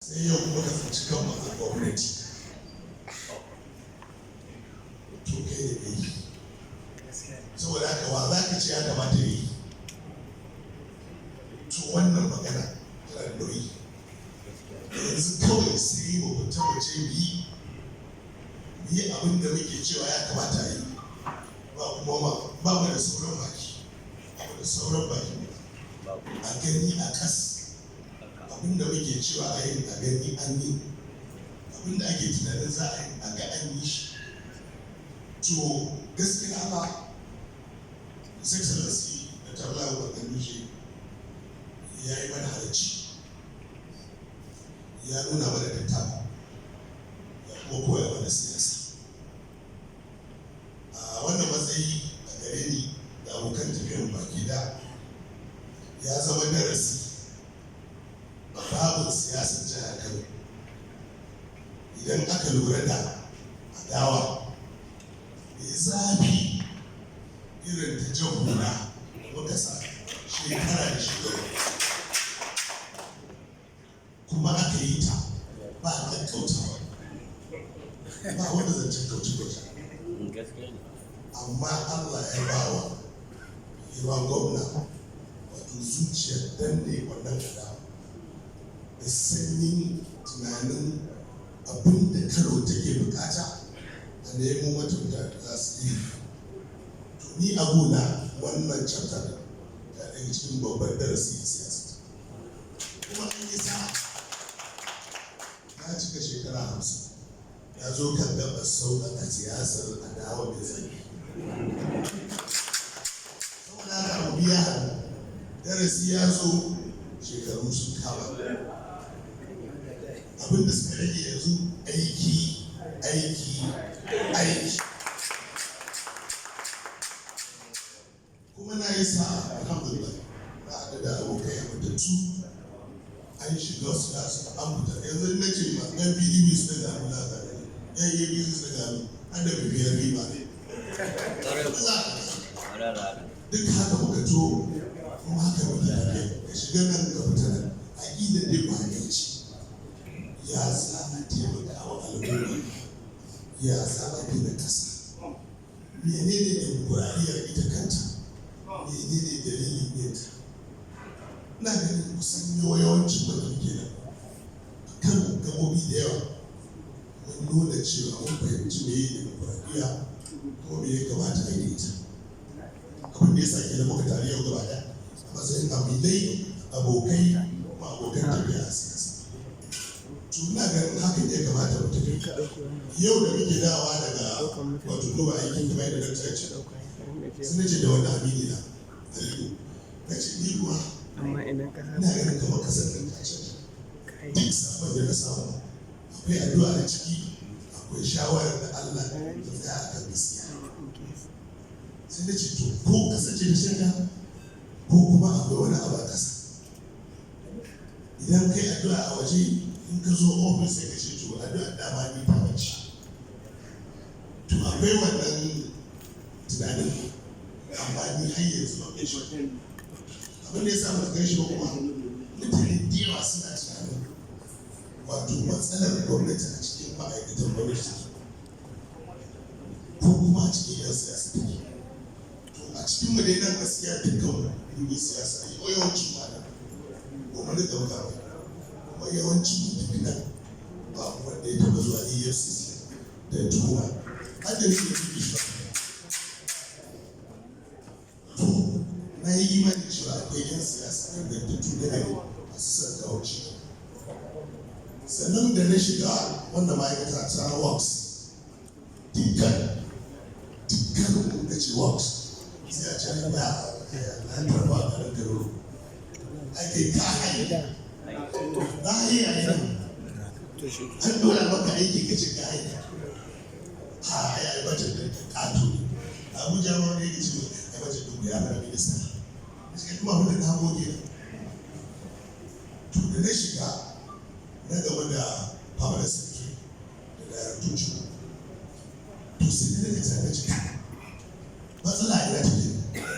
Sai yau kuma ka tsinci kanmu a gwamnati, to kai ne mai yi. Saboda haka, wa za ka ce ya kamata ya yi? To, wannan magana tana da nauyi. Yanzu kawai sai mu fita mu ce mu yi abin da muke cewa ya kamata a yi. Ba kuma ba mu da sauran baki, ba mu da sauran baki. A gani a kas, abin da muke cewa a yi, a gani an yi. Abin da ake tunanin za a yi, a ga an yi shi. To, gaskiya ba, His Excellency Dr. Abdullahi Umar Ganduje ya yi mana halacci, ya nuna mana dattako, ya kuma koya mana siyasa. A wannan matsayi, a gare ni da abokan tafiyar baki da, ya zama darasi a babin siyasar jihar Kano. Idan aka lura da adawa mai zafi irin ta jan hula da muka sa shekara da shekaru, kuma aka yi ta ba ƙaƙƙautawa, ba wanda zancen kauce-kauce, amma Allah ya bawa yawa gwamna wato zuciyar danne wannan adawa da sanyin tunanin abin da Kano take bukata, a nemo mata mutane da za su yi. To, ni a gona wannan chapter ta daga cikin babban darasi a siyasa. Kuma an yi sa'a, na cika shekara 50, ya zo kan gabas sauƙaƙa siyasar adawa mai zafi. Saboda haka, abu biya hannu, darasi ya zo, shekaru sun kama. Abin da suka rage yanzu, aiki, aiki, aiki. Kuma na yi sa'a, alhamdulillah, na haɗu da abokai amintattu. An shiga siyasa, an fita. Yanzu na ce ma yan PDP su daga hannu, na zaɓe yan APC su daga hannu, an da bibiyar riba. Duk haka muka to, kuma haka muke tafiya. Ka shiga nan, ka fita nan, aƙidar dai ba ce. Ya za a taimaka wa al'umma? Ya za a gina ƙasa? Menene dimokuraɗiyyar ita kanta? Menene dalilin yinta? Ina ganin kusan yawancin da muke nan kan gabobi da yawa, mun nuna cewa mun fahimci me yi dimokuraɗiyya kuma me ya kamata a yi da ita. Abin da ya sa kenan muka tare yau gaba ɗaya a matsayin aminai, abokai, kuma abokan tafiya a siyasa. To, ina ganin hakan ya kamata mu tafi. Yau da muke dawowa daga wato duba aiki, kamar yadda dakta ya ce, sun ce da wani amini na Aliyu, na ce ni kuwa ina ganin kamar kasar nan ta canza. Duk sabon da na samu, akwai addu'a a ciki, akwai shawarar da Allah ya tsaya a kan gaskiya. Sai na ce, to, ko kasance da shirka ko kuma akwai wani abu a ƙasa. Idan kai addu'a a waje, in ka zo ofis sai ka ce, to, addu'a dama ni ta wace. To, akwai wannan tunanin, amma ni har yanzu ba kai shi. Abin da ya sa ba kai shi ba kuma, mutane da yawa suna tunanin wato matsalar gwamnati a cikin ma'aikatan gwamnati take, ko kuma a cikin 'yan siyasa take. To, a cikin mu dai nan, gaskiya dukkan mu yi siyasa, yawancin ma nan ko mu rika muka, kuma yawancin mu duk nan ba wanda ya taba zuwa EFCC da tuhuma, har da nake fi shi. To, na yi imani cewa akwai 'yan siyasa ingantattu na gari masu son kawo ci. Sannan da na shiga wannan ma'aikata ta works, dukkan da ce works, sai a ce ya na tarba a garin garin ake ka haye na haye a yi an dora maka aiki, ka ce ka haye. Ha, ya yi budget da kato ne. Abuja ma wani yake ce ai budget ɗin ya fara minista na shiga, kuma abin da na hango kenan. To, da na shiga, na gaba da permanent secretary da daraktocin, to, sai na daga tare cika matsala ina take.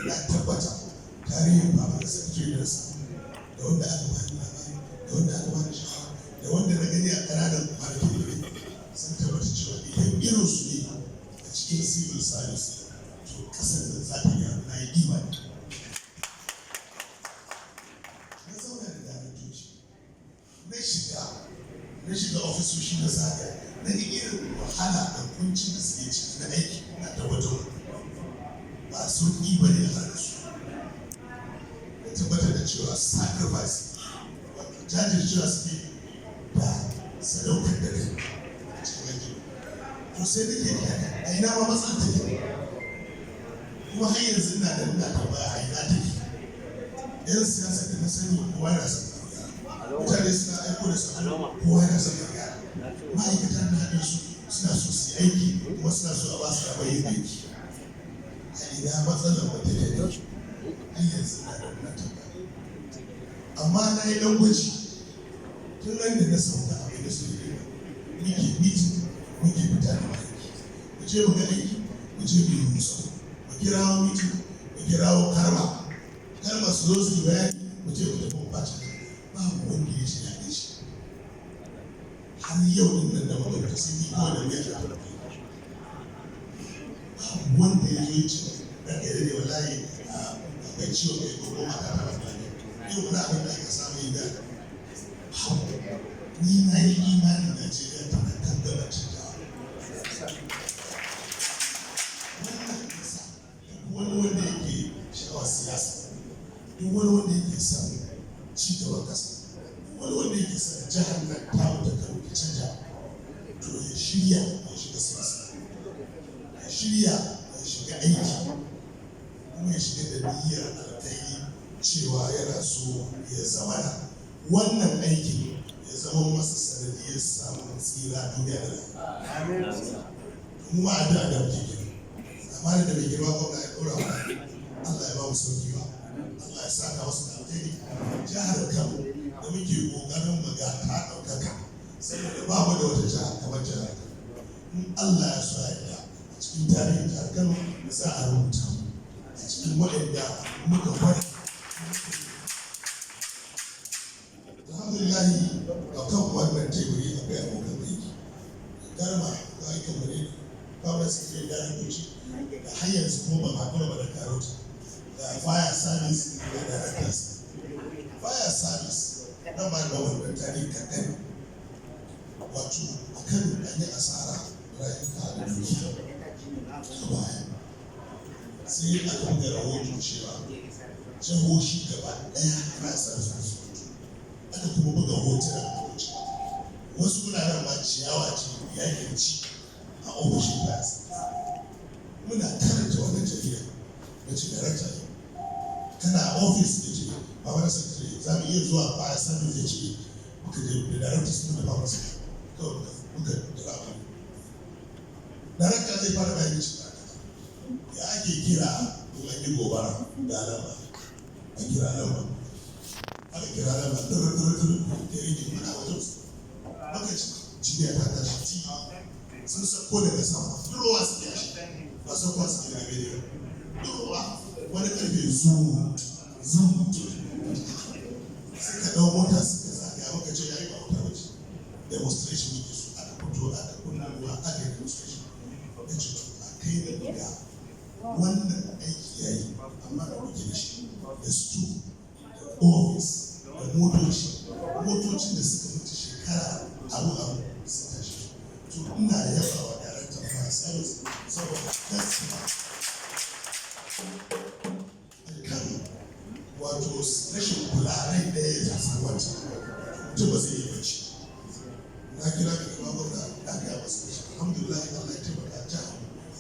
Na tabbata tarihin permanent secretary da sa, da wanda aka bani labari, da wanda aka bani shawara, da wanda cikin civil service, to kasar da za ta gyaru. Na yi imani. Na zauna da daraktoci, na shiga ofisoshi, na zaga, na ga irin wahala da kuncin da suke ciki na aiki. Na tabbatar ba sauƙi ba ne a su. Na tabbatar da cewa sacrifice, wato jajircewa suke da sadaukar da kai a cikin aiki. To sai nake tunani, a ina ma matsalar take? Kuma har yanzu ina da ina tambaya, a ina take? Yan siyasa da na sani, kowa yana son gyara. Mutane suna aiko da sako, kowa yana son gyara. Ma'aikatan na haɗin su suna so su yi aiki, kuma suna so a ba su damar yin aiki. A ina matsalar ba take ne? Har yanzu ina da ina tambaya. Amma na yi ɗan gwaji. Tun ran da na sauka a ministry, muke meeting, muke fita da aiki, mu je mu ga aiki, mu je mu yi musu, mu kirawo meeting, mu kirawo karma karma su zo su yi bayani, mu je mu tafi mu ɓaci. Babu wanda ya ce ya shi. Har yau din nan da muka sun yi kawai da wuya ta. Babu wanda ya zo ya ce, "Ranka ya daɗe, wallahi akwai ciwon kai ko mata ta ba lafiya." Yau wani abin da aka samu yi da ni, na yi imanin Najeriya tana kan gabar canjawa. Wannan yasa duk wani wanda yake sha'awar siyasa, duk wani wanda yake son ci gaban kasa, duk wani wanda yake son jihar nan ta ta Kano ta canja, to ya shirya ya shiga siyasa, ya shirya ya shiga aiki, kuma ya shiga da niyyar alkhairi, cewa yana so ya zamana wannan aikin ya zama masa sanadiyar samun tsira duniya da lahira. Mu ma addu'a da muke kenan. Amma da mai girma gwamna ya ɗora mana, Allah ya ba mu sauki ba, Allah ya saka wasu da alkhairi. Jihar Kano da muke kokarin mu ga ta ɗaukaka, saboda ba mu da wata jiha kamar jihar Kano, in Allah ya so ya yarda, a cikin tarihin jihar Kano za a rubuta mu a cikin waɗanda muka gwada. Alhamdulillahi, a kan wannan teburi akwai abokan aiki, garma ga aikin mu ne, gwamnati secretary, daraktoci da har yanzu kuma ban haƙura ba da karoti da fire service da directors. Fire service na ba da wannan tarihi kaɗan. Wato a kan an yi asara rayuka da dukiya a baya, sai aka buga rahoto cewa jihohi gaba ɗaya fire service su mutu. Aka kuma buga hotuna a waje, wasu wuraren ma ciyawa ce yakin ci a ofishin fire service. Muna karanta wannan jarida, na ce, "Darakta ne, kana ofis?" Da ce, "Ba wani secretary, za mu iya zuwa fire service?" Ya ce, muka je da darakta sun da babu secretary, kawai muka jira wani darakta zai fara bayani. Shi ya ake kira in an yi gobara da lamba, a kira lamba. Aka kira lamba, turu turu turu da yake muna wajen su, muka ci jibiya ta tashi ti, sun sako daga sama, durowa suke yashi, ba saukowa suke daga bene, durowa wani karfe zum zum suka ɗau mota suka zagaya. Muka ce yayi ba wuta bace, demonstration muke so. Aka fito, aka kunna ruwa, aka yi demonstration. Na ce, to a kai da buga wannan aiki yayi, amma da kuke da shi da store da office da motoci, motocin da suka mutu shekara aru aru sun tashi. To ina yaba wa director fire service saboda gaskiya kan wato rashin kula, rai ɗaya ya salwanta, mutum ba zai yi bacci. Na kira da girma gwamna, na gaya masa shi. Alhamdulillah, Allah ya taimaka, jihar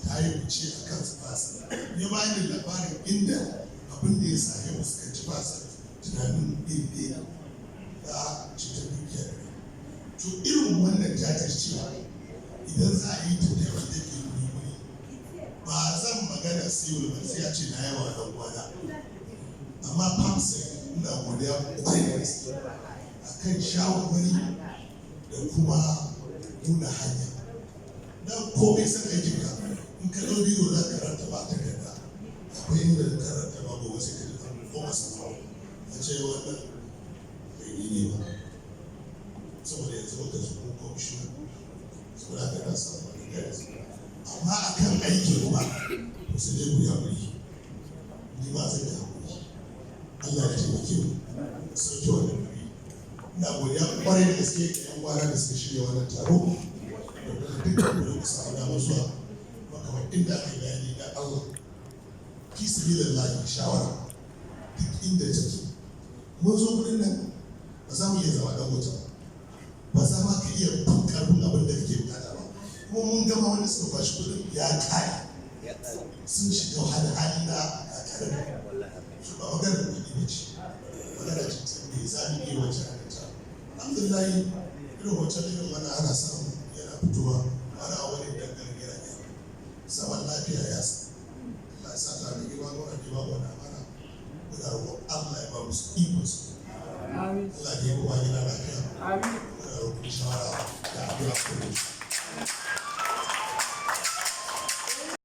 ta yi fice a kan fasa. Ya ba ni labarin inda abin da ya sa ya fuskanci fasa tunanin iri ɗaya da cutar dukiya. To irin wannan jajircewa, idan za a yi ta da wanda ke wuri, ba zan magana civil ba, sai ya ce na yawa ɗan uwana. Amma famsa, ina godiya kwarai da gaske akan shawarwari da kuma nuna hanya. Na komai san aikin ka, in ka ɗau biro za ka rantaba takarda, akwai inda ka rantaba, gobe sai ka ji ko masa a ce wannan bai ne ba, saboda yanzu muka zo mu kwamishina. Saboda haka na samu wani guidance. Amma akan aiki kuma, to sai dai ku yi haƙuri, ni ma zan yi haƙuri. Allah ya taimake mu sauke wannan nauyi. Ina godiya kwarai da gaske ga yan uwana da suka shirya wannan taro da kuma dukkan ku da ku samu damar zuwa. Kuma kamar inda aka yi bayani da Allah, fi sabilillahi, shawara duk inda take, mun zo gurin nan, ba za mu iya zama dan wuta ba, ba za ma ka iya fin karfin abin da kake bukata ba. Kuma mun gama wanda suka kwashi kudin ya kare, sun shiga hali hali na kakar su. Ba maganar kuɗi ba ce, magana ce ta me za mu iya wacce aka ta. Alhamdulillah, irin hoton irin wannan ana samu yana fitowa wani abu ne dangane gina gina zaman lafiya ya sa. Allah ya sa ta mai girma gwamna da ba wani amana. Muna roƙon Allah ya ba musu ikon su. Allah ya yi kowa gida lafiya. Muna roƙon shawara da addu'a ko.